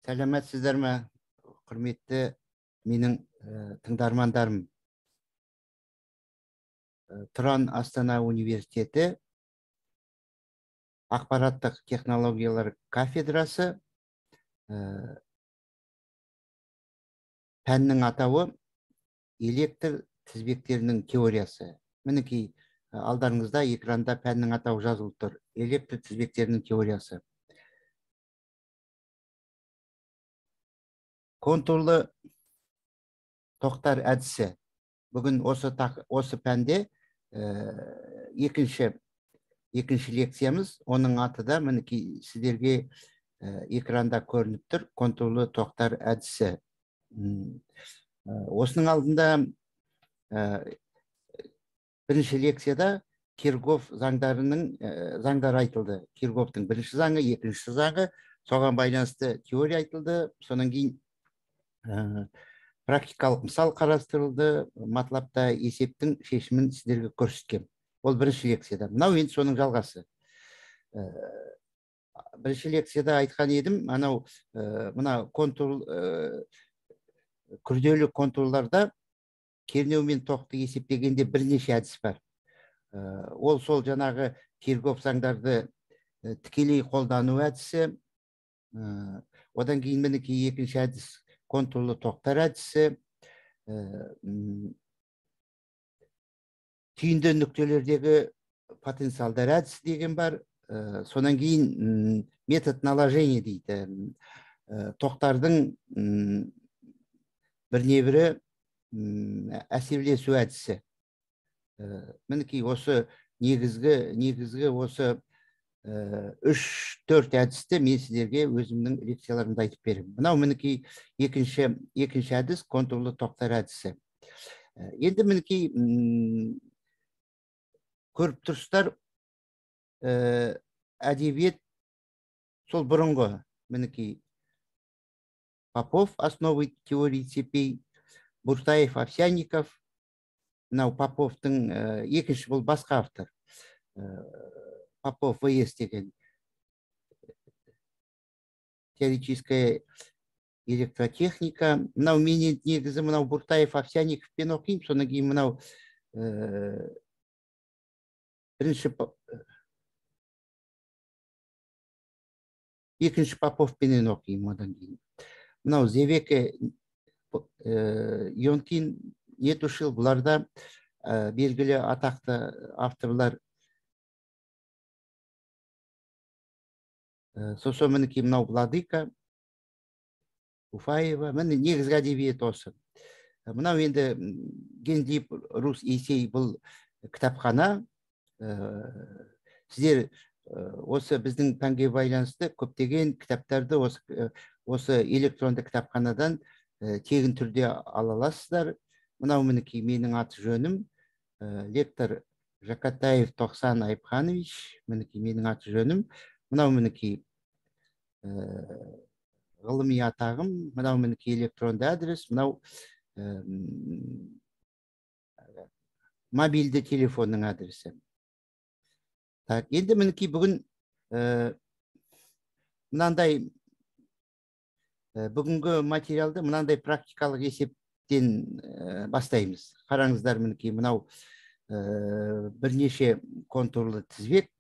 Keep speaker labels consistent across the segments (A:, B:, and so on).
A: Сәлеметсіздер ме, құрметті менің тыңдармандарым. Тұран Астана университеті ақпараттық технологиялар кафедрасы, пәннің атауы электр тізбектерінің теориясы. Мінекей алдарыңызда экранда пәннің атауы жазылып тұр. Электр тізбектерінің теориясы. Контурлы тоқтар әдісі. Бүгін осы пәнде екінші лекциямыз. Оның аты да мінекей сіздерге экранда көрініп тұр. Контурлы тоқтар әдісі. Осының алдында бірінші лекцияда Киргоф заңдары айтылды. Киргофтың бірінші заңы, екінші заңы, соған байланысты теория айтылды. Содан кейін практикалық мысал қарастырылды. Матлабта есептің шешімін сіздерге көрсеткен. Ол бірінші лекцияда. Мынау енді соның жалғасы. Бірінші лекцияда айтқан едім, анау мына контур, күрделі контурларда кернеу мен тоқты есептегенде бірнеше әдіс бар. Ол сол жаңағы Киргоф заңдарды тікелей қолдану әдісі. Одан кейін мінекей екінші әдіс контурлы тоқтар әдісі. Түйінді нүктелердегі потенциалдар әдісі деген бар. Содан кейін метод наложения дейді. Тоқтардың біріне бірі әсерлесу әдісі. Мінекей осы негізгі осы 3-4 әдісті мен сіздерге өзімнің лекцияларымда айтып беремін. Мынау мінекей екінші әдіс контурлы тоқтар әдісі. Енді мінекей көріп тұрсыздар, әдебиет сол бұрынғы мінекей Попов «Основы теории цепей», Буртаев, Овсянников. Мынау Поповтың екінші, бұл басқа автор. Попов В.С. деген теоретическая электротехника. Мынау мен негізі мынау Буртаев, Овсянниковпен оқимын. Содан кейін мынау бірінші, екінші Поповпенен оқимын. Одан кейін мынау Зевеке, Йонкин, Нетушил, бұларда белгілі атақты авторлар. Сосын мінекей мынау Владыка, Уфаева. Міне негізгі әдебиет осы. Мынау енді Генлип, Рус, Есей, бұл кітапхана. Сіздер осы біздің пәнге байланысты көптеген кітаптарды осы электронды кітапханадан тегін түрде ала аласыздар. Мынау мінекей менің аты жөнім, лектор Жақатаев Тоқсан Айыпханович, мінекей менің аты жөнім. Мынау мінекей ғылыми атағым, мынау мінекей электронды адрес, мынау мобильді телефонның адресі. Так, енді мінекей бүгін мынандай бүгінгі материалды мынандай практикалық есептен бастаймыз. Қараңыздар, мінекей мынау бірнеше контурлы тізбек.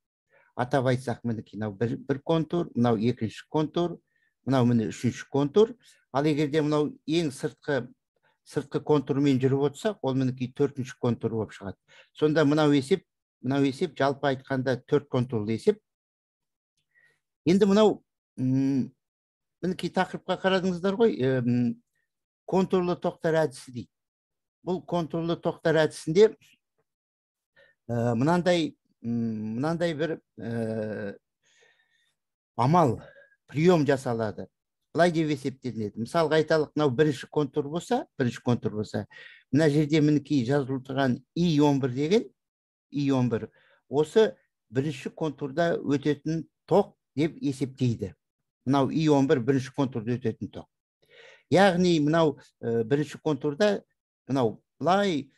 A: Атап айтсақ, мінекей мынау бір контур, мынау екінші контур, мынау міне үшінші контур. Ал егер де мынау ең сыртқы контурмен жүріп отырсақ, ол мінекей төртінші контур болып шығады. Сонда мынау есеп жалпы айтқанда 4 контурлы есеп. Енді мынау мінекей тақырыпқа қарадыңыздар ғой, контурлы тоқтар әдісі дейді. Бұл контурлы тоқтар әдісінде мынандай бір амал, прием жасалады. Былай деп есептелінеді. Мысалға айталық, мынау бірінші контур болса, мына жерде мінекей жазылып тұрған И11 деген, И11 осы бірінші контурда өтетін тоқ деп есептейді. Мынау И11 бірінші контурда өтетін тоқ. Яғни мынау бірінші контурда мынау былай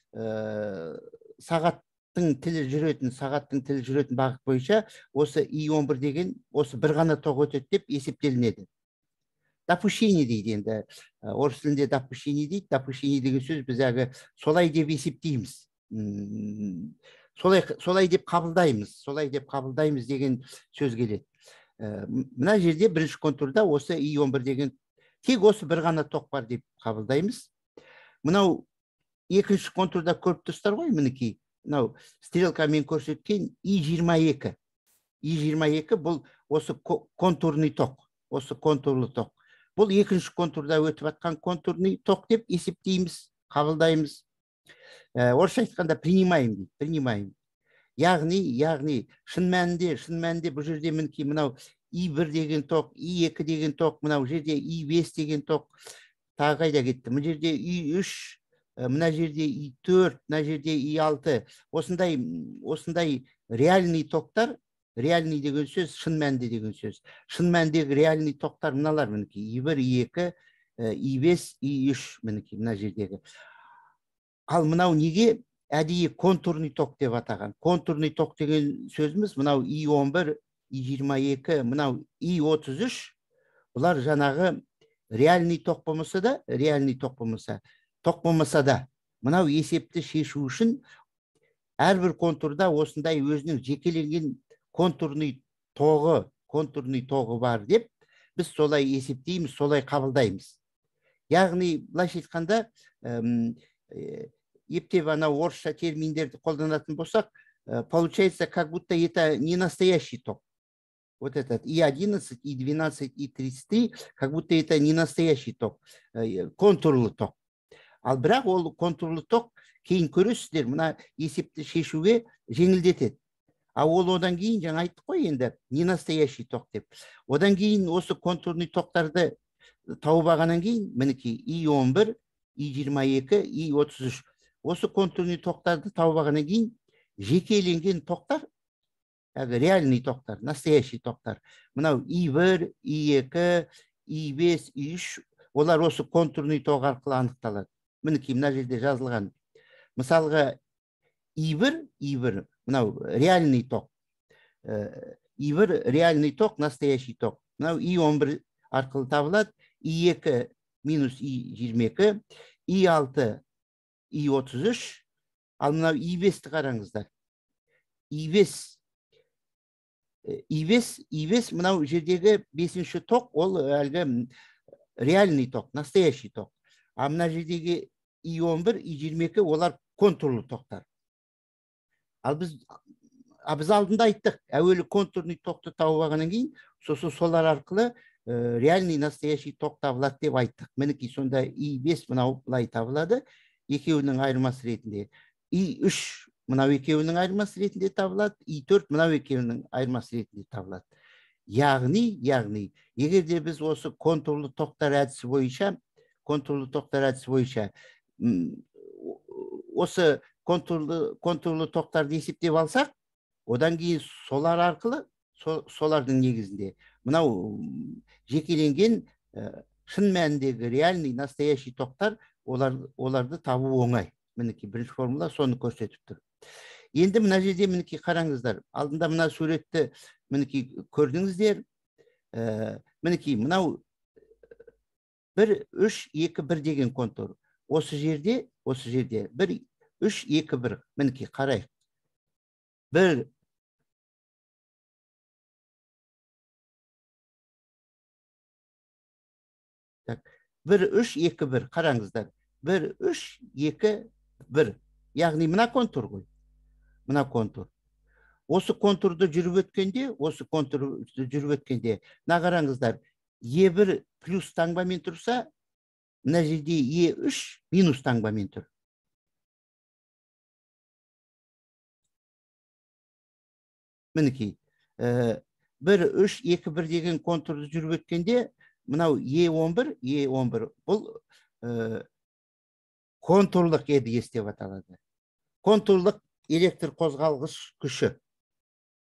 A: сағаттың тілі жүретін, сағаттың тілі жүретін бағыт бойынша осы И11 деген осы бір ғана тоқ өтеді деп есептелінеді. Допущение дейді енді. Орыс тілінде допущение дейді. Допущение деген сөз біз әлгі солай деп есептейміз. Солай деп қабылдаймыз. Солай деп қабылдаймыз деген сөз келеді. Мына жерде бірінші контурда осы И11 деген тек осы бір ғана тоқ бар деп қабылдаймыз. Мынау екінші контурда көріп тұрсыздар ғой, мінекей. Мынау стрелкамен көрсеткен И22. И22 бұл осы контурный тоқ, осы контурлы тоқ. Бұл екінші контурда өтіп жатқан контурный тоқ деп есептейміз, қабылдаймыз. Орысша айтқанда принимаем дейді, принимаем. Яғни шын мәнінде бұл жерде мінекей мынау И1 деген тоқ, И2 деген тоқ, мынау жерде И5 деген тоқ, тағы қайда кетті? Мына жерде И3, мына жерде И4, мына жерде И6. Осындай реальный токтар, реальный деген сөз шын мәнде деген сөз. Шын мәндегі реальный токтар мыналар мінекей И1, И2, И5, И3 мінекей мына жердегі. Ал мынау неге әдейі контурный ток деп атаған? Контурный ток деген сөзіміз мынау И11, И22, мынау И33, бұлар жаңағы реальный ток болмаса да, реальный ток болмаса, ток болмаса да, мынау есепті шешу үшін әрбір контурда осындай өзінің жекеленген контурный тоғы бар деп біз солай есептейміз, солай қабылдаймыз. Яғни, былайша айтқанда, ептеп анау орысша терминдерді қолданатын болсақ, получается, как будто это не настоящий ток. Вот этот И11, И12, И33, как будто это не настоящий ток, контурлы ток. Ал бірақ ол контурлы ток кейін көресіздер, мына есепті шешуге жеңілдетеді. А ол одан кейін, жаңа айттық қой енді, не настоящий ток деп. Одан кейін осы контурный токтарды тауып алғаннан кейін, мінекей И11, И22, И33. Осы контурный токтарды тауып алғаннан кейін жекеленген токтар, әлгі реальный токтар, настоящий токтар. Мынау И1, И2, И5, И3, олар осы контурный ток арқылы анықталады. Мінекей мына жерде жазылған. Мысалға И1, И1, мынау реальный ток. И1 реальный ток, настоящий ток. Мынау И11 арқылы табылады. И2 минус И22, И6, И33. Ал мынау И5-ті қараңыздар. И5, И5, И5 мынау жердегі бесінші ток, ол әлгі реальный ток, настоящий ток. А мына жердегі И11, И22 олар контурлы токтар. Ал біз алдында айттық, әуелі контурный токты тауып алғаннан кейін, сосын солар арқылы реальный настоящий ток табылады деп айттық. Мінекей сонда И5 мынау былай табылады, екеуінің айырмасы ретінде. И3 мынау екеуінің айырмасы ретінде табылады, И4 мынау екеуінің айырмасы ретінде табылады. Яғни, егер де біз осы контурлы токтар әдісі бойынша, контурлы токтар әдісі бойынша, осы контурлы токтарды есептеп алсақ, одан кейін солар арқылы, солардың негізінде мынау жекеленген шын мәніндегі реальный настоящий токтар, оларды табу оңай. Мінекей бірінші формула соны көрсетіп тұр. Енді мына жерде мінекей қараңыздар, алдында мына суретті мінекей көрдіңіздер. Мінекей мынау 1, 3, 2, 1 деген контур. Осы жерде 1, 3, 2, 1. Мінекей қарайық. 1, так, 1, 3, 2, 1. Қараңыздар. 1, 3, 2, 1. Яғни мына контур ғой. Мына контур. Осы контурды жүріп өткенде, осы контурды жүріп өткенде, мына қараңыздар, Е1 плюс таңбамен тұрса, мына жерде Е3 минус таңбамен тұр. Мінекей, 1, 3, 2, 1 деген контурды жүріп өткенде, мынау Е11, Е11 бұл контурлық ЕДС деп аталады. Контурлық электр қозғалғыш күші.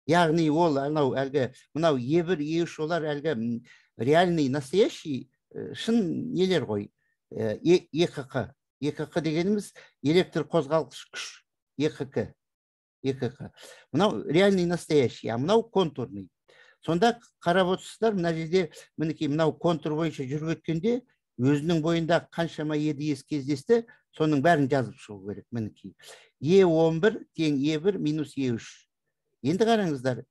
A: Яғни ол анау әлгі мынау Е1, Е3 олар әлгі реальный, настоящий шын нелер ғой? ЕҚҚ. ЕҚҚ дегеніміз электр қозғалғыш күш. ЕҚҚ. ЕҚҚ. Мынау реальный, настоящий, а мынау контурный. Сонда қарап отырсыздар, мына жерде, мінекей, мынау контур бойынша жүріп өткенде өзінің бойында қаншама ЕДС кездесті, соның бәрін жазып шығу керек. Мінекей, Е11 тең Е1 минус Е3. Енді қараңыздар,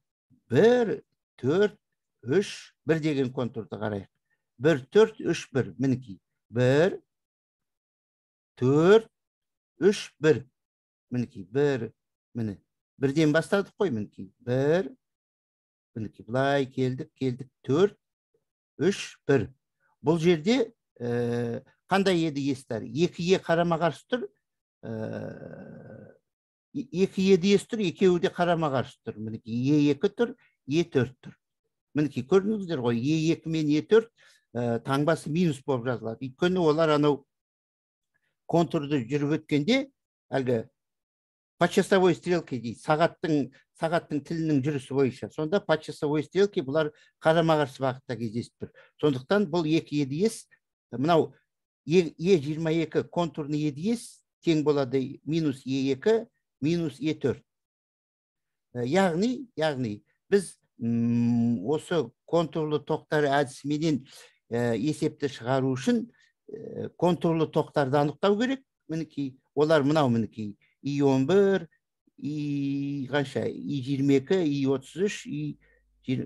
A: 1, 4, 3, 1 деген контурды қарайық. 1, 4, 3, 1. Мінекей, 1, 4, 3, 1. Мінекей, 1, міне, бірден бастадық қой, мінекей, 1, мінекей, былай келдік, келдік, 4, 3, 1. Бұл жерде қандай ЕДС-тар? Екі Е қарама қарсы тұр, екі ЕДС тұр, екеуі де қарама қарсы тұр. Мінекей, Е2 тұр, Е4 тұр. Мінекей, көрдіңіздер ғой, Е2 мен Е4 таңбасы минус болып жазылады. Өйткені олар анау контурды жүріп өткенде әлгі по часовой стрелке дейді, сағаттың тілінің жүрісі бойынша. Сонда по часовой стрелке бұлар қарама қарсы бағытта кездесіп тұр. Сондықтан бұл екі ЕДС, мынау Е22 контурный ЕДС тең болады минус Е2 минус Е4. Яғни біз осы контурлы тоқтар әдісіменен есепті шығару үшін контурлы тоқтарды анықтау керек. Мінекей, олар мынау, мінекей, И11, И қанша, И22, И33, И,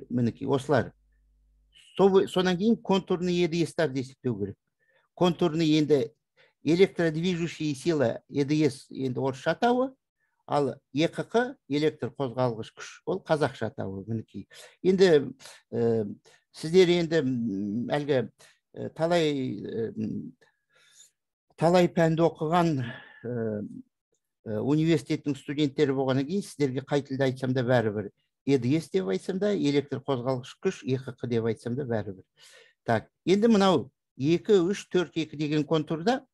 A: мінекей, осылар. Содан кейін контурный ЕДС-тарды есептеу керек. Контурный енді электродвижущая сила, ЕДС енді орысша атауы, ал ЕҚҚ, электр қозғалғыш күш, ол қазақша атауы. Мінекей, енді сіздер енді әлгі талай пәнді оқыған университеттің студенттері болғаннан кейін сіздерге қай тілде айтсам да бәрібір. ЕДС деп айтсам да, электр қозғалғыш күш, ЕҚҚ деп айтсам да бәрібір. Так, енді мынау 2, 3, 4, 2 деген контурда,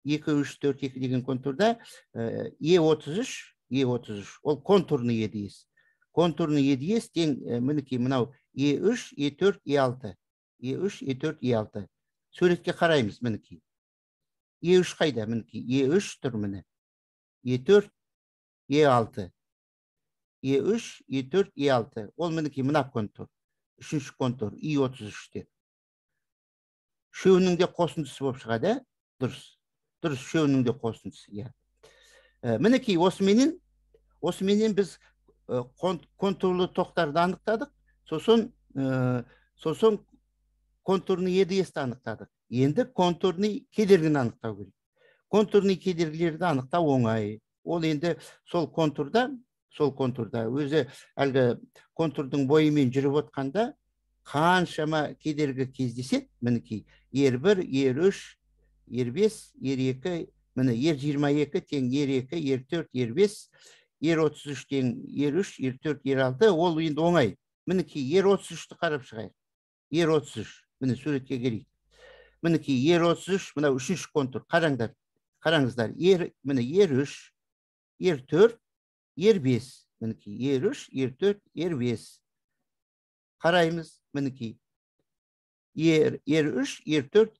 A: 2, 3, 4, 2 деген контурда Е33, Е33, ол контурный ЕДС. Контурный ЕДС тең, мінекей, мынау Е3, Е4, Е6. Е3, Е4, Е6. Суретке қараймыз, мінекей. Е3 қайда? Мінекей, Е3 тұр, міне. Е4, Е6. Е3, Е4, Е6. Ол, мінекей, мына контур. Үшінші контур, И33-те. Үшеуінің де қосындысы болып шығады, ә? Дұрыс. Дұрыс, үшеуінің де қосындысы, иә. Мінекей, осыменен біз контурлы тоқтарды анықтадық. Сосын контурный ЕДС-ті анықтадық. Енді контурный кедергіні анықтау керек. Контурный кедергілерді анықтау оңай. Ол енді сол контурда өзі әлгі контурдың бойымен жүріп отқанда қаншама кедергі кездеседі. Мінекей, Ер1, Ер3, Ер5, Ер2, міне, Ер22 тең Ер2, Ер4, Ер5, Ер33 тең Ер3, Ер4, Ер6. Ол енді оңай. Мінекей, Ер33-ті қарап шығайық. Ер33, міне, суретке келейік. Мінекей, Ер33, мынау үшінші контур. Қараңдар, қараңыздар, міне, Ер3, Ер4, Ер5. Мінекей, Ер3, Ер4, Ер5. Қараймыз, мінекей, Ер3, Ер4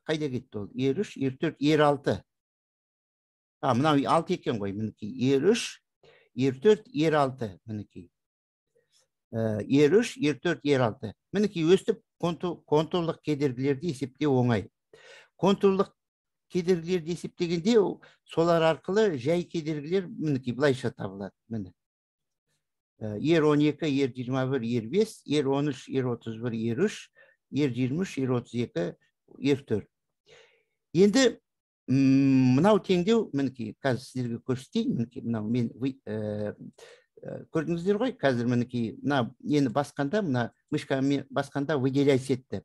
A: қайда кетті ол? Ер3, Ер4, Ер6. А, мынау 6 екен ғой. Мінекей, Ер3, Ер4, Ер6. Мінекей, Ер3, Ер4, Ер6. Мінекей, өстіп контурлық кедергілерді есептеу оңай. Контурлық кедергілерді есептегенде солар арқылы жай кедергілер, мінекей, былайша табылады. Міне, Ер12, Ер21, Ер5, Ер13, Ер31, Ер3, Ер23, Ер32, Ер4. Енді мынау теңдеу, мінекей, қазір сіздерге көрсетейін. Мінекей, мынау мен көрдіңіздер ғой қазір, мінекей, мына нені басқанда, мына мышкамен басқанда выделять етті.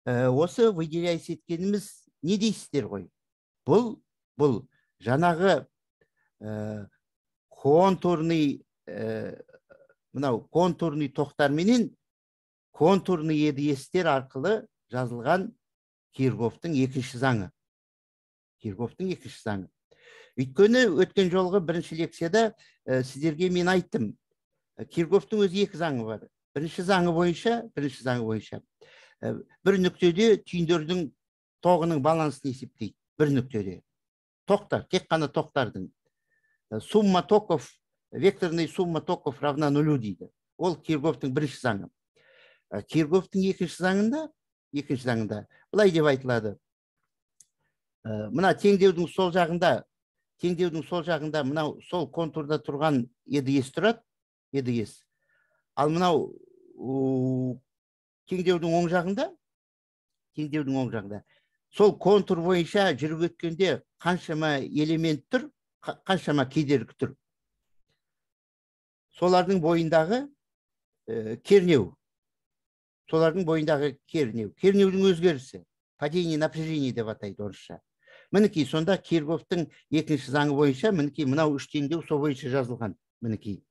A: Осы выделять еткеніміз не дейсіздер ғой? Бұл жаңағы контурный, мынау контурный тоқтарменен контурный ЕДС-тер арқылы жазылған Кирхгофтың екінші заңы. Кирхгофтың екінші заңы. Өйткені өткен жолғы бірінші лекцияда сіздерге мен айттым. Кирхгофтың өзі екі заңы бар. Бірінші заңы бойынша бір нүктеде түйіндердің тоғының балансын есептейді. Бір нүктеде. Токтар, тек қана токтардың. Сумма токов, векторный сумма токов равна нулю дейді. Ол Кирхгофтың бірінші заңы. Кирхгофтың екінші заңында былай деп айтылады. Мына теңдеудің сол жағында мынау сол контурда тұрған ЕДС тұрады, ЕДС. Ал мынау теңдеудің оң жағында сол контур бойынша жүріп өткенде қаншама элемент тұр, қаншама кедергі тұр, солардың бойындағы кернеу, кернеудің өзгерісі, падение напряжения деп атайды орысша. Мінекей, сонда Кирхгофтың екінші заңы бойынша, мінекей, мынау үш теңдеу сол бойынша жазылған. Мінекей,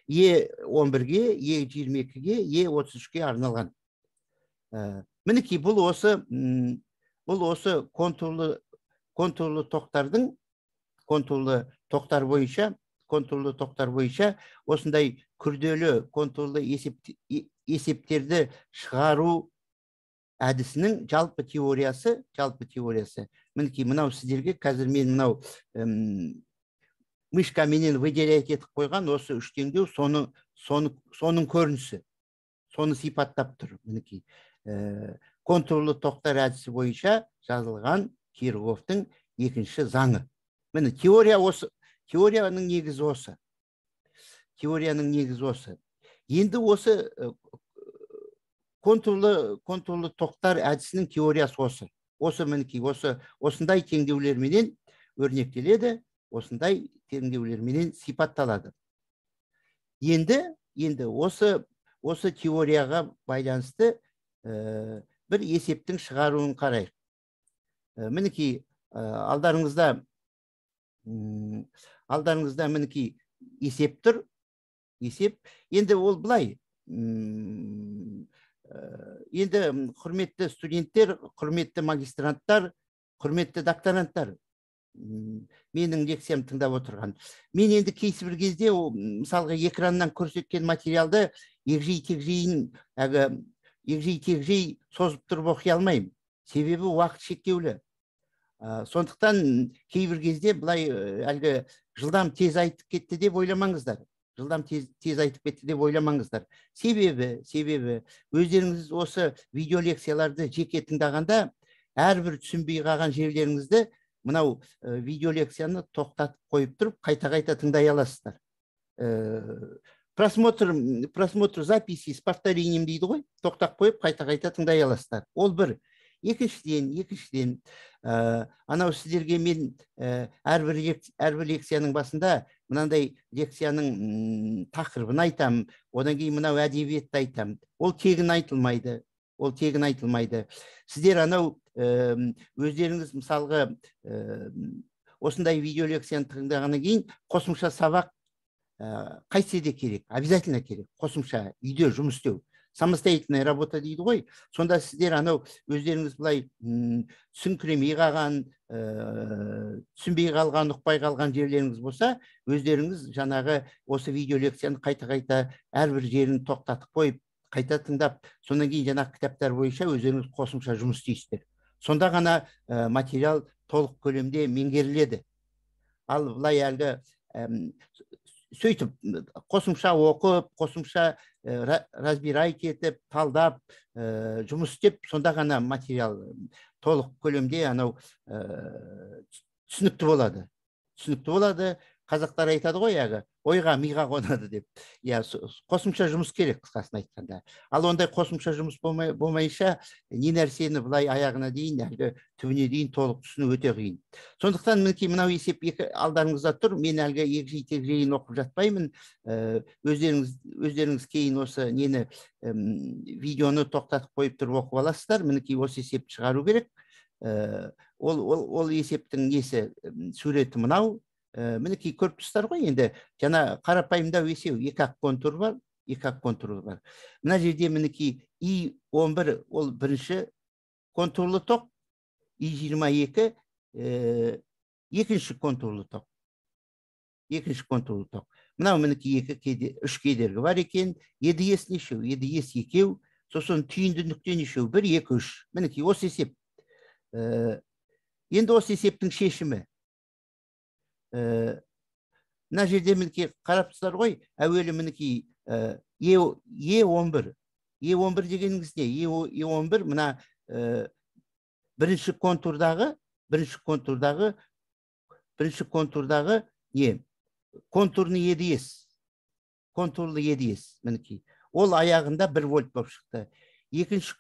A: Е 11-ге, Е 22-ге, Е 33-ке арналған. Мінекей, бұл осы контурлы токтар бойынша осындай күрделі контурлы есептерді шығару әдісінің жалпы теориясы. Мінекей, мынау сіздерге қазір мен мынау мышкаменен выделять етіп қойған осы үш теңдеу соның көрінісі, соны сипаттап тұр. Мінекей, контурлы токтар әдісі бойынша жазылған Кирхгофтың екінші заңы. Міне, теория осы, теорияның негізі осы, теорияның негізі осы. Енді осы контурлы токтар әдісінің теориясы осы. Мінекей, осындай теңдеулерменен өрнектеледі, осындай теңдеулерменен сипатталады. Енді осы теорияға байланысты бір есептің шығаруын қарайық. Мінекей, алдарыңызда, мінекей, есеп тұр, есеп. Енді ол былай, енді, құрметті студенттер, құрметті магистранттар, құрметті докторанттар, менің лекциямды тыңдап отырған, мен енді кейбір кезде, мысалға, экраннан көрсеткен материалды егжей тегжейін, әлгі егжей тегжей созып тұрып оқи алмаймын, себебі уақыт шектеулі. Сондықтан кейбір кезде былай әлгі жылдам, тез айтып кетті деп ойламаңыздар, жылдам, тез айтып кетті деп ойламаңыздар. Себебі өздеріңіз осы видео лекцияларды жеке тыңдағанда, әрбір түсінбей қалған жерлеріңізді мынау видео лекцияны тоқтатып қойып тұрып, қайта қайта тыңдай аласыздар. Просмотр записи с повторением дейді ғой, тоқтап қойып, қайта қайта тыңдай аласыздар. Ол бір. Екіншіден, анау сіздерге мен әрбір лекцияның басында мынандай лекцияның тақырыбын айтам, одан кейін мынау әдебиетті айтам. Ол тегін айтылмайды, ол тегін айтылмайды. Сіздер анау өздеріңіз, мысалға, осындай видео лекцияны тыңдағаннан кейін қосымша сабақ қайтсе де керек, обязательно керек қосымша үйде жұмыс істеу, самостоятельная работа дейді ғой. Сонда сіздер анау өздеріңіз былай түсіңкіремей қалған, түсінбей қалған, ұқпай қалған жерлеріңіз болса, өздеріңіз жаңағы осы видео лекцияны қайта қайта әрбір жерін тоқтатып қойып, қайта тыңдап, содан кейін жаңағы кітаптар бойынша өздеріңіз қосымша жұмыс істейсіздер. Сонда ғана материал толық көлемде меңгеріледі. Ал былай әлгі сөйтіп қосымша оқып, қосымша разбирать етіп, талдап, жұмыс істеп, сонда ғана материал толық көлемде анау түсінікті болады, түсінікті болады. Қазақтар айтады ғой, әлгі ойға, миға қонады деп, иә. Қосымша жұмыс керек, қысқасын айтқанда. Ал ондай қосымша жұмыс болмайынша не нәрсені былай аяғына дейін, әлгі түбіне дейін толық түсіну өте қиын. Сондықтан, мінекей, мынау есеп екі алдарыңызда тұр. Мен әлгі егжей тегжейін оқып жатпаймын. Өздеріңіз кейін осы нені, видеоны тоқтатып қойып тұрып оқып аласыздар. Мінекей, осы есепті шығару керек. Ол есептің несі, суреті мынау. Мінекей, көріп тұрсыздар ғой. Енді жаңа қарапайымдау есеу, екі ақ контур бар, екі ақ контур бар мына жерде. Мінекей, И 11 ол бірінші контурлы тоқ, И 22 екінші контурлы тоқ, екінші контурлы тоқ. Мынау, мінекей, екі кейде үш кедергі бар екен. ЕДС нешеу? ЕДС екеу. Сосын түйінді нүкте нешеу? Бір, екі, үш. Мінекей, осы есеп. Енді осы есептің шешімі. Мына жерде мінекей қарап тұрсыздар ғой, әуелі мінекей Е11. Е11 дегеніңіз не? Е11 мына бірінші контурдағы не? Контурный ЕДС. Контурлы ЕДС мінекей. Ол аяғында 1 вольт болып шықты. Екінші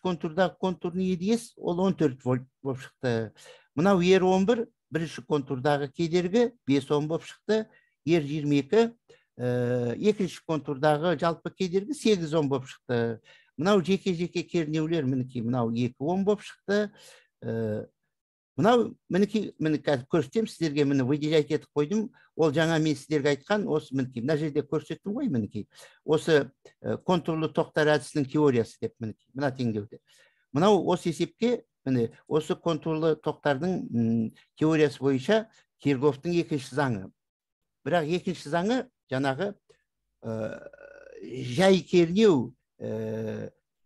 A: контурдағы контурный ЕДС ол 14 вольт болып шықты. Мынау Ер11 бірінші контурдағы кедергі 5 ом болып шықты. Ер22 екінші контурдағы жалпы кедергі 8 ом болып шықты. Мынау жеке-жеке кернеулер мінекей мынау 2 ом болып шықты. Мынау мінекей, міне қазір көрсетемін сіздерге, міне выделять етіп қойдым. Ол жаңа мен сіздерге айтқан осы мінекей мына жерде көрсеттім ғой мінекей. Осы контурлы тоқтар әдісінің теориясы деп мінекей мына теңдеуде. Мынау осы есепке міне осы контурлы тоқтардың теориясы бойынша Кирхгофтың екінші заңы. Бірақ екінші заңы жаңағы жай кернеу,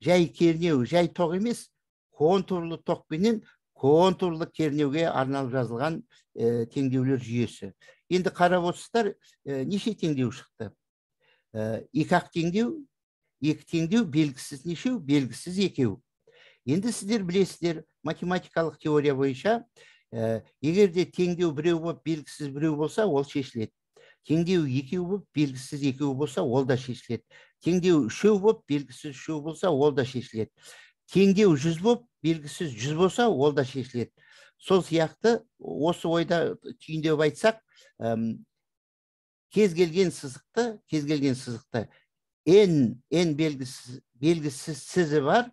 A: жай тоқ емес, контурлы тоқпенен контурлы кернеуге арналып жазылған теңдеулер жүйесі. Енді қарап отырсыздар, неше теңдеу шықты? Екі ақ теңдеу, екі теңдеу, белгісіз нешеу, белгісіз екеу. Енді сіздер білесіздер, математикалық теория бойынша, егер де теңдеу біреу болып, белгісіз біреу болса, ол шешіледі. Теңдеу екеу болып, белгісіз екеу болса, ол да шешіледі. Теңдеу үшеу болып, белгісіз үшеу болса, ол да шешіледі. Теңдеу 100 болып, белгісіз 100 болса, ол да шешіледі. Сол сияқты осы ойда түйіндеп айтсақ, кез келген сызықты n белгісіз бар,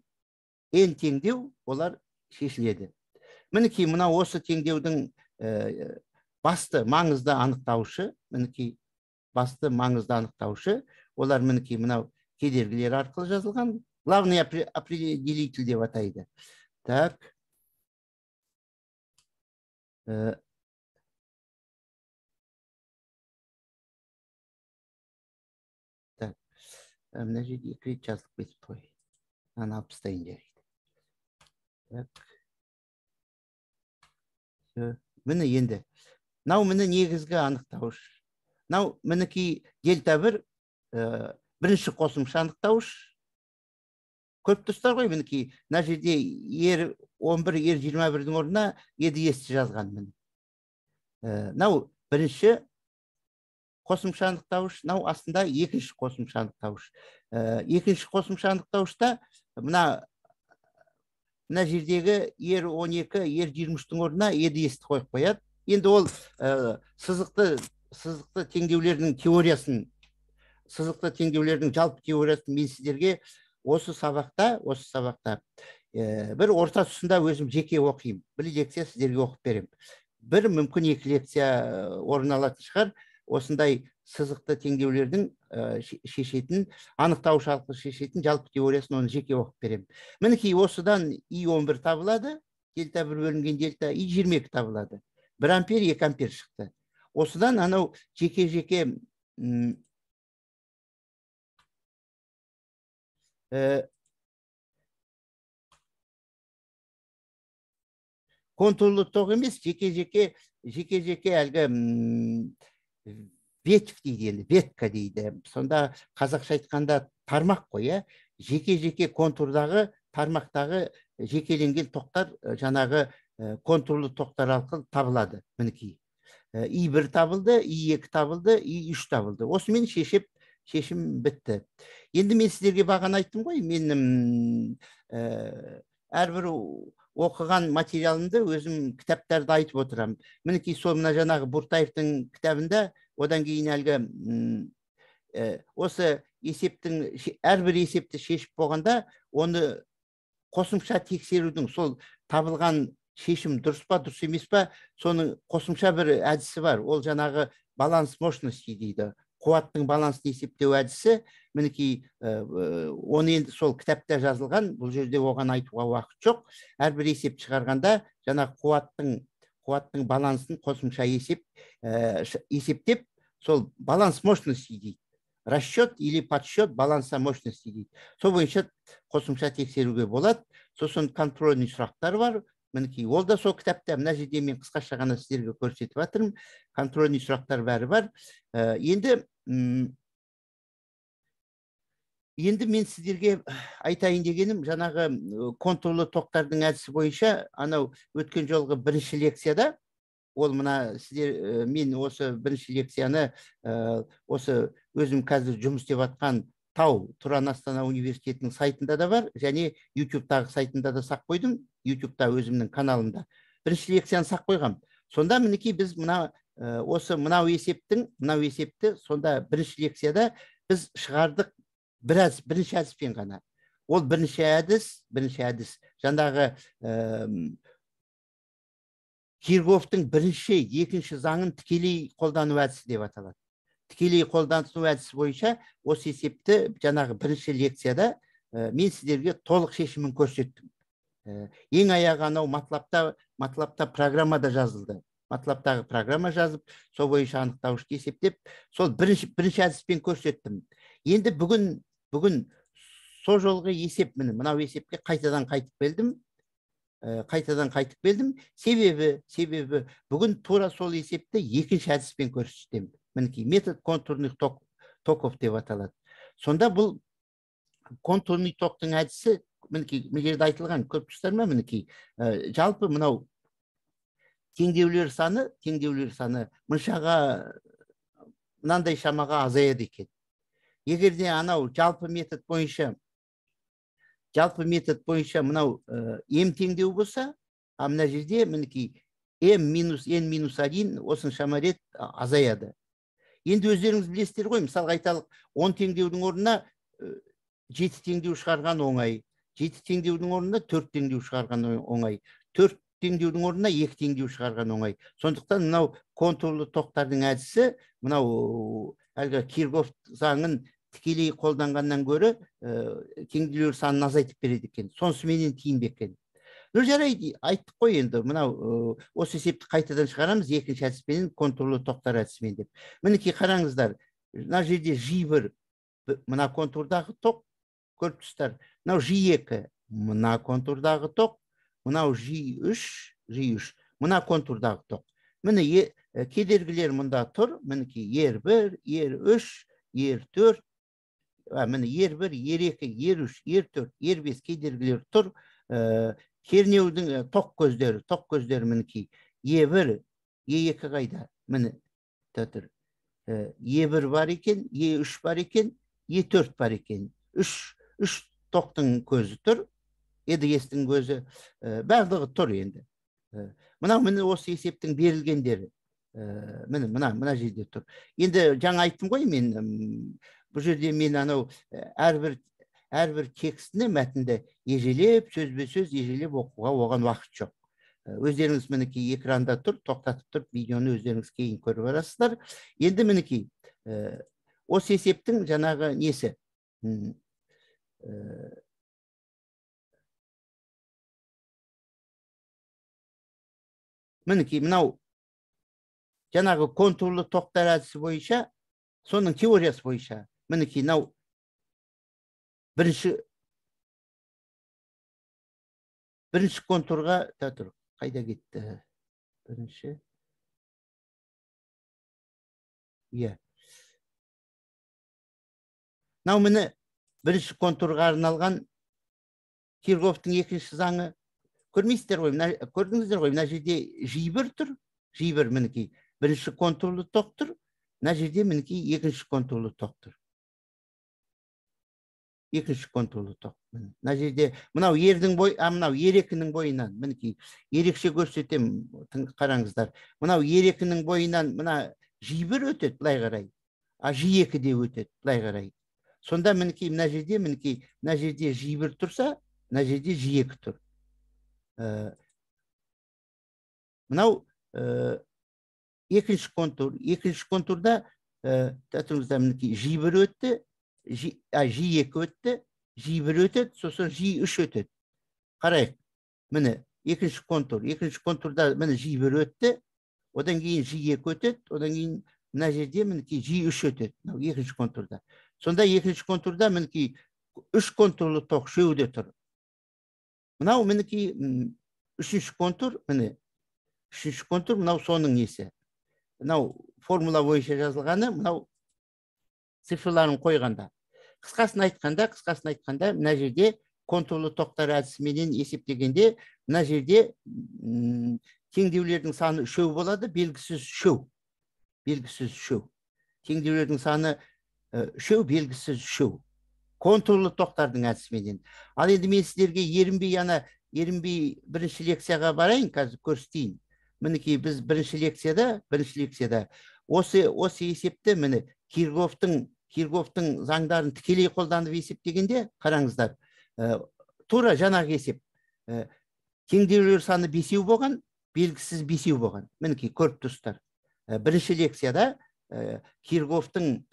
A: n теңдеу, олар шешіледі. Мінекей мына осы теңдеудің басты маңызды анықтаушы, мінекей басты маңызды анықтаушы, олар мінекей мынау кедергілер арқылы жазылған, главный определитель деп атайды. Так. Так. Мына жерде екі рет жазылып кетіпті ғой. Мынаны алып тастайын, жарайды. Так. Міне енді. Мынау міне негізгі анықтауыш. Мынау мінекей дельта 1 бірінші қосымша анықтауыш. Көріп тұрсыздар ғой, мінекей мына жерде Ер11, Ер21-дің орнына ЕДС жазған міне. Мынау бірінші қосымша анықтауыш, мынау астында екінші қосымша анықтауыш. Екінші қосымша анықтауышта мына жердегі Ер12, Ер23-тің орнына ЕДС қойып қояды. Енді ол сызықты теңдеулердің теориясын, сызықты теңдеулердің жалпы теориясын мен сіздерге осы сабақта бір орта тұсында өзім жеке оқимын. Бір лекция сіздерге оқып беремін. Бір мүмкін екі лекция орын алатын шығар. Осындай сызықты теңдеулердің шешетін, анықтауыш арқылы шешетін жалпы теориясын оны жеке оқып беремін. Мінекей осыдан И11 табылады, дельта 1 бөлінген дельта И22 табылады. 1 ампер, 2 ампер шықты. Осыдан анау жеке-жеке контурлы тоқ емес, жеке-жеке әлгі ветвь дейді енді, ветка дейді. Сонда қазақша айтқанда тармақ қой, ә? Жеке-жеке контурдағы, тармақтағы жекеленген тоқтар жаңағы контурлы тоқтар арқылы табылады. Мінекей. И1 табылды, И2 табылды, И3 табылды. Осымен шешім бітті. Енді мен сіздерге бағана айттым ғой, мен әрбір оқыған материалымды өзім кітаптарды айтып отырамын. Мінекей сол мына жаңағы Буртаевтың кітабында, одан кейін әлгі осы есептің әрбір есепті шешіп болғанда, оны қосымша тексерудің, сол табылған шешім дұрыс па, дұрыс емес па, соның қосымша бір әдісі бар. Ол жаңағы баланс мощности дейді. Қуаттың балансын есептеу әдісі. Мінекей оны енді сол кітапта жазылған, бұл жерде оған айтуға уақыт жоқ. Әрбір есеп шығарғанда жаңағы қуаттың балансын қосымша есептеп, сол баланс мощности дейді. Расчет или подсчет баланса мощности дейді. Сол бойынша қосымша тексеруге болады. Сосын контрольный сұрақтар бар. Мінекей, ол да сол кітапта. Мына жерде мен қысқаша ғана сіздерге көрсетіп жатырмын. Контрольный сұрақтар бәрі бар. Енді мен сіздерге айтайын дегенім, жаңағы контурлы тоқтардың әдісі бойынша анау өткен жолғы бірінші лекцияда, ол мына сіздер, мен осы бірінші лекцияны осы өзім қазір жұмыс істеп жатқан Тау Тұран Астана университетінің сайтында да бар, және YouTube-тағы сайтында да сақ қойдым, YouTube-та өзімнің каналымда. Бірінші лекцияны сақ қойғам. Сонда мінекей біз мына осы мынау есепті сонда бірінші лекцияда біз шығардық біраз бірінші әдіспен ғана. Ол бірінші әдіс жаңағы Кирхгофтың бірінші, екінші заңын тікелей қолдану әдісі деп аталады. Тікелей қолдану әдісі бойынша осы есепті жаңағы бірінші лекцияда мен сіздерге толық шешімін көрсеттім. Ең аяғы анау Матлабта программада жазылды. Матлабтағы программа жазып, сол бойынша анықтауышты есептеп, сол бірінші әдіспен көрсеттім. Енді бүгін сол жолғы есеп, міне мынау есепке қайтадан қайтып келдім. Себебі бүгін тура сол есепті екінші әдіспен көрсетемін. Мінекей метод контурных токов деп аталады. Сонда бұл контурный токтың әдісі, мінекей мына жерде айтылған, көріп тұрсыздар ма, мінекей жалпы мынау теңдеулер саны мыншаға мынандай шамаға азаяды екен. Егер де анау жалпы метод бойынша мынау м теңдеу болса, а мына жерде мінекей м минус n минус 1 осыншама рет азаяды. Енді өздеріңіз білесіздер ғой, мысалға айталық, 10 теңдеудің орнына 7 теңдеу шығарған оңай, 7 теңдеудің орнына 4 теңдеу шығарған оңай, 4 теңдеудің орнына 2 теңдеу шығарған оңай. Сондықтан мынау контурлы тоқтардың әдісі, мынау әлгі Кирхгоф заңын тікелей қолданғаннан гөрі теңдеулер санын азайтып береді екен. Сонысыменен тиімді екен. Ну жарайды, айттық қой енді, мынау осы есепті қайтадан шығарамыз екінші әдіспенен, контурлы тоқтар әдісімен деп. Мінекей қараңыздар, мына жерде Ж1 мына контурдағы тоқ, көріп тұрсыздар. Мынау Ж2 мына контурдағы тоқ, мынау Ж3 мына контурдағы тоқ. Міне кедергілер мұнда тұр, мінекей R1, R3, R4, міне R1, R2, R3, R4, R5 кедергілер тұр. Кернеудің тоқ көздері мінекей Е1, Е2 қайда? Міне тұр. Е1 бар екен, Е3 бар екен, Е4 бар екен. 3 тоқтың көзі тұр, ЕДС-тің көзі, барлығы тұр енді. Мынау міне осы есептің берілгендері. Міне мына жерде тұр. Енді жаңа айттым ғой мен, бұл жерде мен анау әрбір текстіні, мәтінді ежелеп, сөзбе-сөз ежелеп оқуға оған уақыт жоқ. Өздеріңіз мінекей экранда тұр, тоқтатып тұрып видеоны өздеріңіз кейін көріп аласыздар. Енді мінекей осы есептің жаңағы несі? Мінекей мынау жаңағы контурлы тоқтар әдісі бойынша, соның теориясы бойынша, мінекей мынау бірінші контурға тұр, қайда кетті? Бірінші. Иә. Мынау міне бірінші контурға арналған Кирхгофтың екінші заңы. Көрмейсіздер ғой, көрдіңіздер ғой, мына жерде Ж1 тұр, Ж1 мінекей бірінші контурлы тоқ тұр, мына жерде мінекей екінші контурлы тоқ тұр. Екінші контурлы тоқ. Мына жерде мынау ердің бой, мынау ер2-нің бойынан, мінекей ерекше көрсетемін, қараңыздар. Мынау ер2-нің бойынан мына Ж1 өтеді былай қарай, а Ж2 де өтеді былай қарай. Сонда мінекей мына жерде, мінекей мына жерде Ж1 тұрса, мына жерде Ж2 тұр. Мынау екінші контур. Екінші контурда тұрыңыздар, мінекей Ж1 өтті, Ж2 өтті, Ж1 өтеді, сосын Ж3 өтеді. Қарайық, міне екінші контур. Екінші контурда міне Ж1 өтті, одан кейін Ж2 өтеді, одан кейін мына жерде мінекей Ж3 өтеді, мынау екінші контурда. Сонда екінші контурда мінекей үш контурлы тоқ үшеуі де тұр. Мынау мінекей Үшінші контур, міне, үшінші контур мынау соның несі. Мынау формула бойынша жазылғаны, мынау цифрларын қойғанда. Қысқасын айтқанда, мына жерде контурлы тоқтар әдісіменен есептегенде, мына жерде теңдеулердің саны үшеу болады, белгісіз үшеу. Белгісіз үшеу. Теңдеулердің саны үшеу, белгісіз үшеу. Контурлы тоқтардың әдісіменен. Ал енді мен сіздерге ерінбей бірінші лекцияға барайын, қазір көрсетейін. Мінекей біз бірінші лекцияда осы есепті міне Кирхгофтың заңдарын тікелей қолданып есептегенде, қараңыздар, тура жаңағы есеп. Теңдеулер саны 5 болған, белгісіз 5 болған. Мінекей көріп тұрсыздар. Бірінші лекцияда Кирхгофтың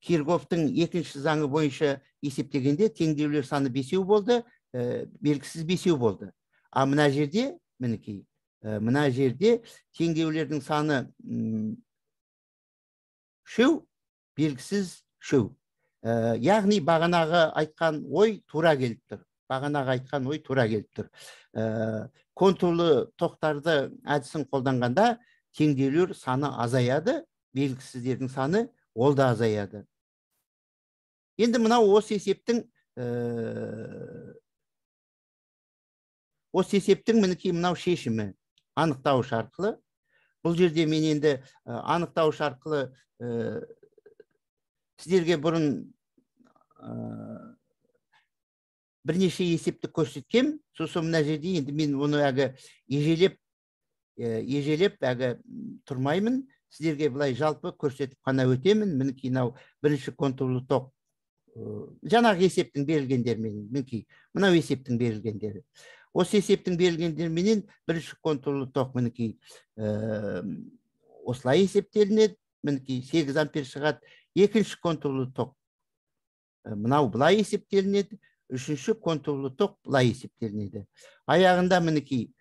A: екінші заңы бойынша есептегенде теңдеулер саны 5 болды, белгісіз 5 болды. А мына жерде, мінекей, мына жерде теңдеулердің саны 3, белгісіз 3. Яғни бағанағы айтқан ой тура келіп тұр. Бағанағы айтқан ой тура келіп тұр. Контурлы тоқтарды әдісін қолданғанда теңдеулер саны азаяды, белгісіздердің саны ол да азаяды. Енді мынау осы есептің мінекей мынау шешімі анықтауыш арқылы. Бұл жерде мен енді анықтауыш арқылы сіздерге бұрын бірнеше есепті көрсеткем. Сосын мына жерде енді мен оны әлгі ежелеп әлгі тұрмаймын. Сіздерге былай жалпы көрсетіп қана өтемін. Мінекей мынау бірінші контурлы тоқ, жаңағы есептің берілгендерімен, мінекей мынау есептің берілгендері. Осы есептің берілгендеріменен бірінші контурлы тоқ мінекей осылай есептелінеді. Мінекей 8 ампер шығады. Екінші контурлы тоқ мынау былай есептелінеді. Үшінші контурлы тоқ былай есептелінеді. Аяғында мінекей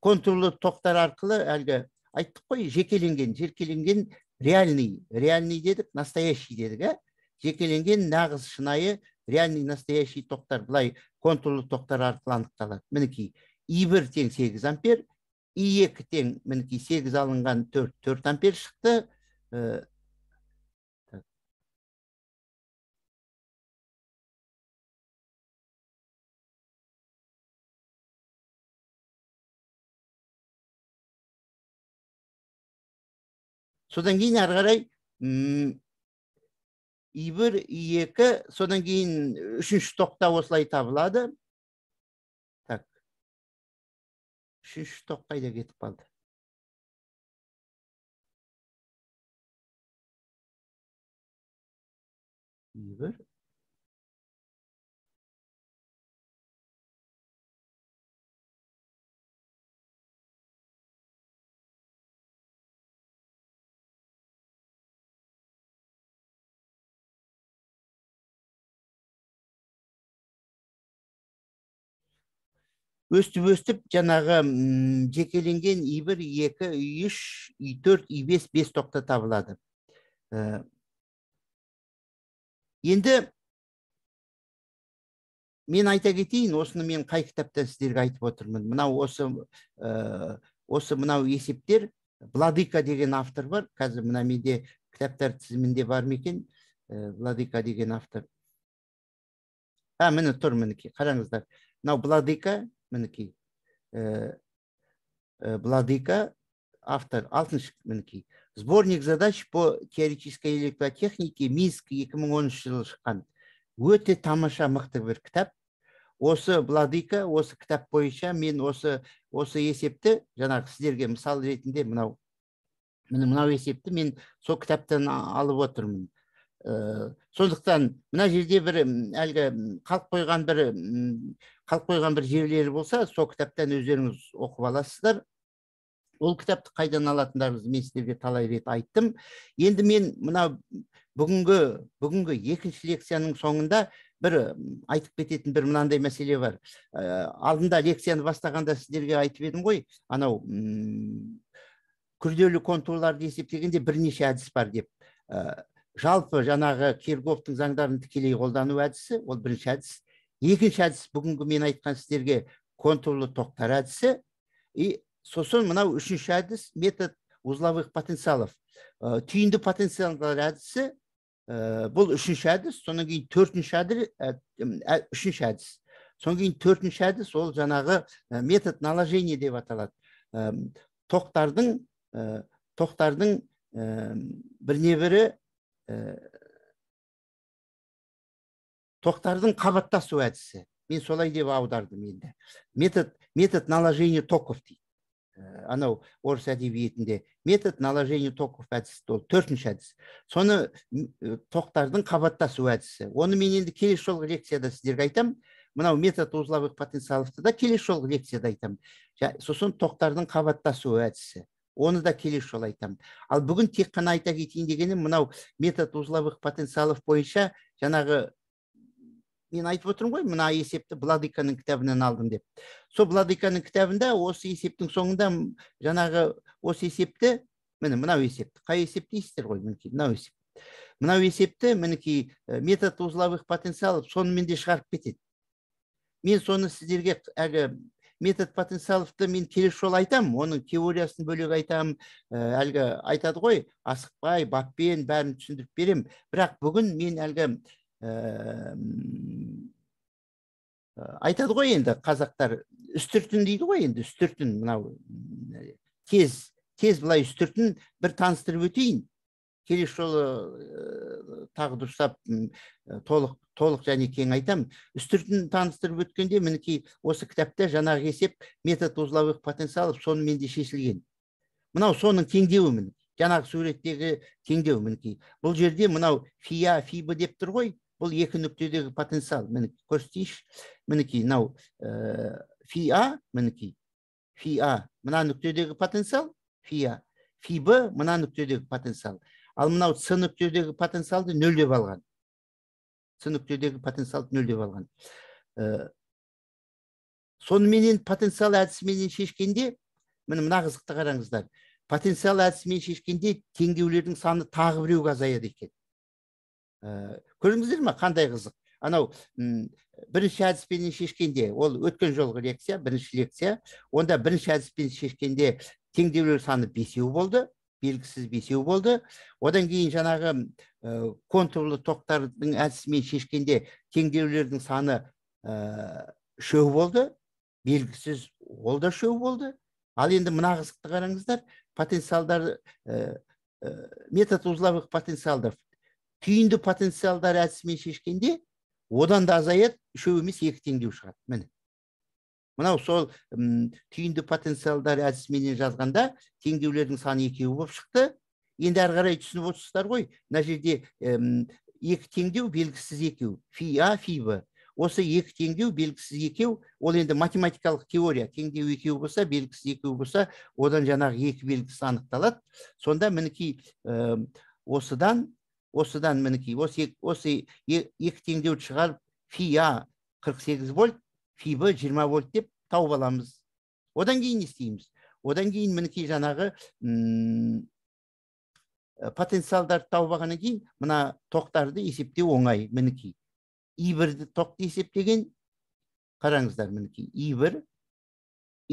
A: контурлы тоқтар арқылы әлгі айттық қой, жекеленген реальный дедік, настоящий дедік, ә? Жекеленген нағыз шынайы реальный настоящий тоқтар былай контурлы тоқтар арқылы анықталады. Мінекей I1 тең 8 ампер, I2 тең мінекей 8 алынған 4 ампер шықты. Содан кейін ары қарай I1, I2, содан кейін үшінші тоқта осылай табылады. Так. Үшінші тоқ қайда кетіп қалды? I1. Өстіп-өстіп жаңағы жекеленген I1, I2, I3, I4, I5, 5 тоқта табылады. Енді мен айта кетейін, осыны мен қай кітаптан сіздерге айтып отырмын. Мынау осы мынау есептер Владыка деген автор бар. Қазір мына менде кітаптар тізімінде бар ма екен? Владыка деген автор. Міне тұр, мінекей, қараңыздар. Мынау Владыка, мінекей, Владыка, автор, алтыншы, мінекей. Сборник задач по теоретической электротехнике, Минск, 2010 жылы шыққан. Өте тамаша мықты бір кітап. Осы Владыка, осы кітап бойынша мен осы есепті, жаңағы сіздерге мысал ретінде мынау есепті мен сол кітаптан алып отырмын. Сондықтан мына жерде бір әлгі қалып қойған бір жерлері болса, сол кітаптан өздеріңіз оқып аласыздар. Ол кітапты қайдан алатындарыңызды мен сіздерге талай рет айттым. Енді мен мына бүгінгі екінші лекцияның соңында бір айтып кететін бір мынандай мәселе бар. Алдында лекцияны бастағанда сіздерге айтып едім ғой, анау күрделі контурларды есептегенде бірнеше әдіс бар деп. Жалпы жаңағы Кирхгофтың заңдарын тікелей қолдану әдісі, ол бірінші әдіс. Екінші әдіс бүгінгі мен айтқан сіздерге контурлы токтар әдісі. И сосын мынау үшінші әдіс метод узловых потенциалов. Түйінді потенциалдар әдісі, бұл үшінші әдіс. Содан кейін төртінші әдіс, үшінші әдіс. Содан кейін төртінші әдіс ол жаңағы метод наложения деп аталады. Токтардың біріне бірі токтардың қабаттасу әдісі. Мен солай деп аудардым енді. Метод наложения токов дейді. Анау орыс әдебиетінде метод наложения токов әдісі, ол төртінші әдіс. Соны токтардың қабаттасу әдісі. Оны мен енді келесі жолғы лекцияда сіздерге айтам. Мынау метод узловых потенциаловты да келесі жолғы лекцияда айтам. Сосын токтардың қабаттасу әдісі. Оны да келесі жолы айтам. Ал бүгін тек қана айта кетейін дегенім, мынау метод узловых потенциалов бойынша жаңағы мен айтып отырмын ғой, мына есепті Владыканың кітабынан алдым деп. Сол Владыканың кітабында осы есептің соңында жаңағы осы есепті, міне мынау есепті, қай есеп дейсіздер ғой, мінекей мынау есеп. Мынау есепті мінекей метод узловых потенциалов сонымен де шығарып кетеді. Мен соны сіздерге әлгі метод потенциаловты мен келесі жолы айтам, оның теориясын бөлек айтам, әлгі айтады ғой, асықпай, баппен бәрін түсіндіріп берем. Бірақ бүгін мен әлгі айтады ғой енді қазақтар үстіртін дейді ғой енді, үстіртін мынау тез былай үстіртін бір таныстырып өтейін. Келесі жолы тағы дұрыстап толық және кең айтам. Үстіртін таныстырып өткенде мінекей осы кітапта жаңағы есеп метод узловых потенциалов сонымен де шешілген. Мынау соның теңдеуі міне. Жаңағы суреттегі теңдеу мінекей. Бұл жерде мынау фи а, фи б деп тұр ғой. Бұл екі нүктедегі потенциал. Мінекей көрсетейінші. Мінекей мынау фи а, мінекей фи а мына нүктедегі потенциал, фи а, фи б мына нүктедегі потенциал. Ал мынау с нүктедегі потенциалды нөл деп алған. С нүктедегі потенциалды нөл деп алған. Соныменен потенциал әдісіменен шешкенде, міне мына қызықты қараңыздар. Потенциал әдісімен шешкенде теңдеулердің саны тағы біреуге азаяды екен. Көрдіңіздер ме қандай қызық? Анау бірінші әдіспенен шешкенде, ол өткен жолғы лекция, бірінші лекция, онда бірінші әдіспен шешкенде теңдеулер саны 5 болды, белгісіз 5 болды. Одан кейін жаңағы контурлы токтардың әдісімен шешкенде теңдеулердің саны 3 болды, белгісіз ол да 3 болды. Ал енді мына қызықты қараңыздар, потенциалдар, метод узловых потенциалдар, түйінді потенциалдар әдісімен шешкенде одан да азаяды, 3 емес 2 теңдеу шығады. Міне. Мынау сол түйінді потенциалдар әдісіменен жазғанда теңдеулердің саны 2 болып шықты. Енді әрі қарай түсініп отырсыздар ғой, мына жерде 2 теңдеу белгісіз 2, фи а, фи б. Осы 2 теңдеу белгісіз 2, ол енді математикалық теория. Теңдеу 2 болса, белгісіз 2 болса, одан жаңағы 2 белгісі анықталады. Сонда мінекей осыдан мінекей осы 2 теңдеуді шығарып, фи а 48 вольт, фи б 20 вольт деп тауып аламыз. Одан кейін не істейміз? Одан кейін мінекей жаңағы потенциалдарды тауып алғаннан кейін мына токтарды есептеу оңай. Мінекей И1-ді токты есептеген, қараңыздар, мінекей И1,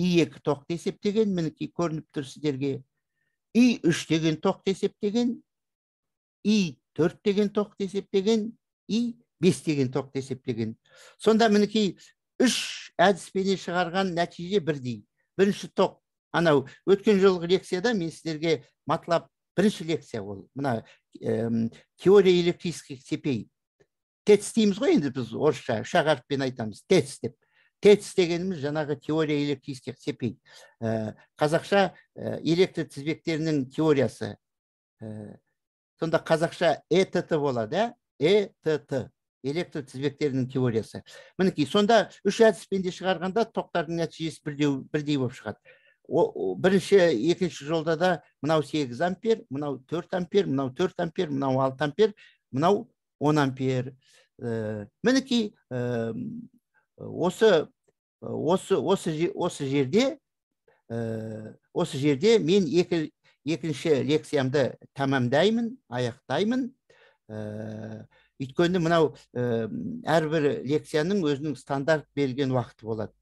A: И2 токты есептеген, мінекей көрініп тұр сіздерге. И3 деген токты есептеген, И4 деген токты есептеген, И5 деген токты есептеген. Сонда мінекей 3 әдіспенен шығарған нәтиже бірдей. Бірінші ток, анау өткен жолғы лекцияда мен сіздерге матлаб бірінші лекция ол. Мына теория электрических цепей. ТЭЦ дейміз ғой енді біз орысша, үш ақ әріппен айтамыз, ТЭЦ деп. ТЭЦ дегеніміз жаңағы теория электрических цепей. Қазақша электр тізбектерінің теориясы. Сонда қазақша ЭТТ болады, ЭТТ, электр тізбектерінің теориясы. Мінекей, сонда үш әдіспен де шығарғанда токтардың нәтижесі бірдей болып шығады. Бірінші, екінші жолда да мынау 8 ампер, мынау 4 ампер, мынау 4 ампер, мынау 6 ампер, мынау 10 ампер. Мінекей, осы жерде мен екінші лекциямды тәмамдаймын, аяқтаймын. Өйткені мынау әрбір лекцияның өзінің стандарт берілген уақыты болады.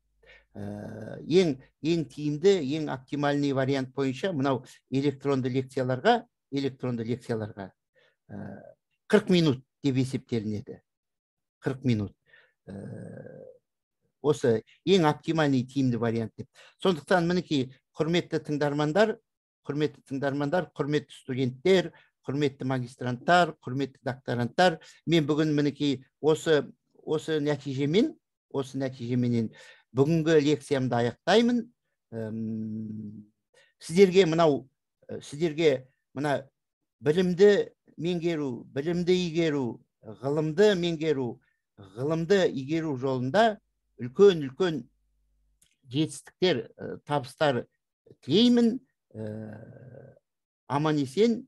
A: Ең тиімді, ең оптимальный вариант бойынша мынау электронды лекцияларға 40 минут деп есептелінеді. 40 минут. Осы ең оптимальный тиімді вариант деп. Сондықтан мінекей, құрметті тыңдармандар, құрметті студенттер, құрметті магистранттар, құрметті докторанттар, мен бүгін мінекей осы нәтижеменен бүгінгі лекциямды аяқтаймын. Сіздерге мына білімді меңгеру, білімді игеру, ғылымды меңгеру, ғылымды игеру жолында үлкен-үлкен жетістіктер, табыстар тілеймін. Аман есен,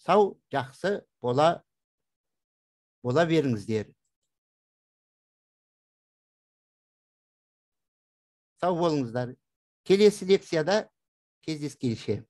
A: сау, жақсы бола беріңіздер. Сау болыңыздар. Келесі лекцияда кездескенше.